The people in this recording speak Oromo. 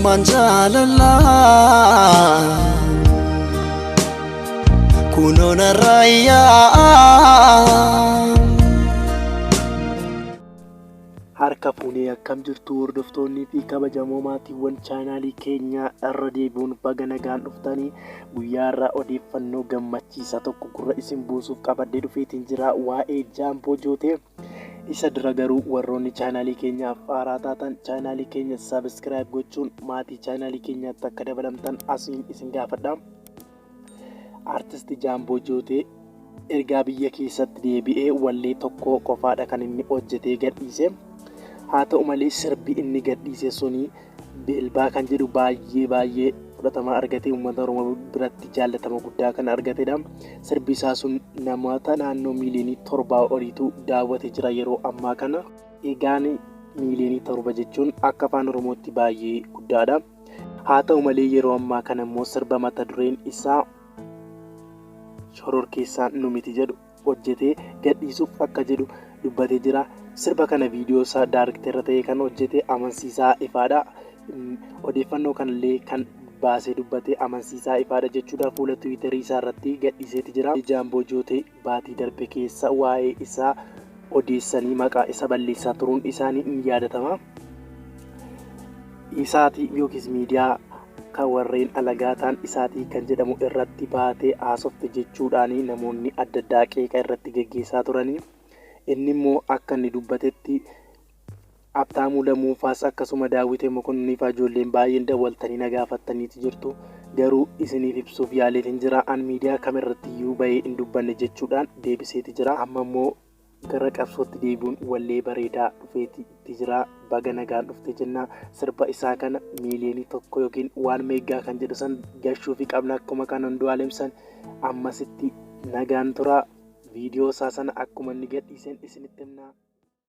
Imimmaan jaalalaa kunoo narraa yaa'a. Harka fuunee akkam jirtu hordoftoonnii fi kabajamoo maatiiwwan chaanaalii keenyaa, irra deebi'uun baga nagaan dhuftanii. Guyyaa irraa odeeffannoo gammachiisaa tokko gurra isin buusuuf qabadhee dhufeetiin jira waa'ee Jaamboo Jootee. Isa dura garuu warroonni chaanaalii keenyaaf haaraa taatan chaanaalii keenya subscribe gochuun maatii chaanaalii keenyaatti akka dabalamtan asiin isin gaafadha. Artisti Jaamboo Jootee ergaa biyya keessatti deebi'ee wallee tokko qofaadha kan inni hojjetee gadhiise. Haa ta'u malee, sirbi inni gadhiise suni Beelbaa kan jedhu baay'ee baay'ee fudhatama argatee uummata Oromoo biratti jaallatama guddaa kan argatedha. Sirbi isaa sun namoota naannoo miiliyoonii 7 oliitu daawwatee jira yeroo ammaa kana. Egaan miiliyoonii 7 jechuun akka afaan Oromootti baay'ee guddaadha. Haa ta'u malee, yeroo ammaa kana immoo sirba mata dureen isaa "Shororkeessaan nu miti" jedhu hojjetee gadhiisuuf akka jedhu dubbatee jira. Sirba kana viidiyoo isaa daarektera ta'ee kan hojjete Amansiisaa Ifaadha. Odeeffannoo kanallee kan baasee dubbate Amansiisaa Ifaadha jechuudha. Fuula Tiwiitarii isaa irratti gadhiiseeti jira. Jaamboo Jootee baatii darbe keessa waa'ee isaa odeessanii maqaa isa balleessaa turuun isaanii ni yaadatama. Isaatii yookiis miidiyaa kan warreen alagaa ta'an Isaatii kan jedhamu irratti baatee haasofte jechuudhaan namoonni adda addaa qeeqa irratti geggeessaa turanii. Inni immoo akka inni dubbatetti, Habtaamuu Lamuufaas akkasuma Daawwitee Mokonniifaa ijoolleen baay'een dawwaltanii na gaafattaniiti jirtu. Garuu isiniif ibsuuf yaaleetiin jira. An miidiyaa kamirratti iyyuu bahee hin dubbanne jechuudhaan deebiseeti jira. Amma immoo gara qabsootti deebi'uun wallee bareedaa dhufeeti itti jira. Baga nagaan dhufte jenna. Sirba isaa kana miiliyoonii 1 yookiin waan meeggaa kan jedhu san gashuufi qabna, akkuma kan Andu'aalem san. Ammasitti nagaan tura. Viidiyoo isaa sana akkuma inni gadhiiseen isinitti himna.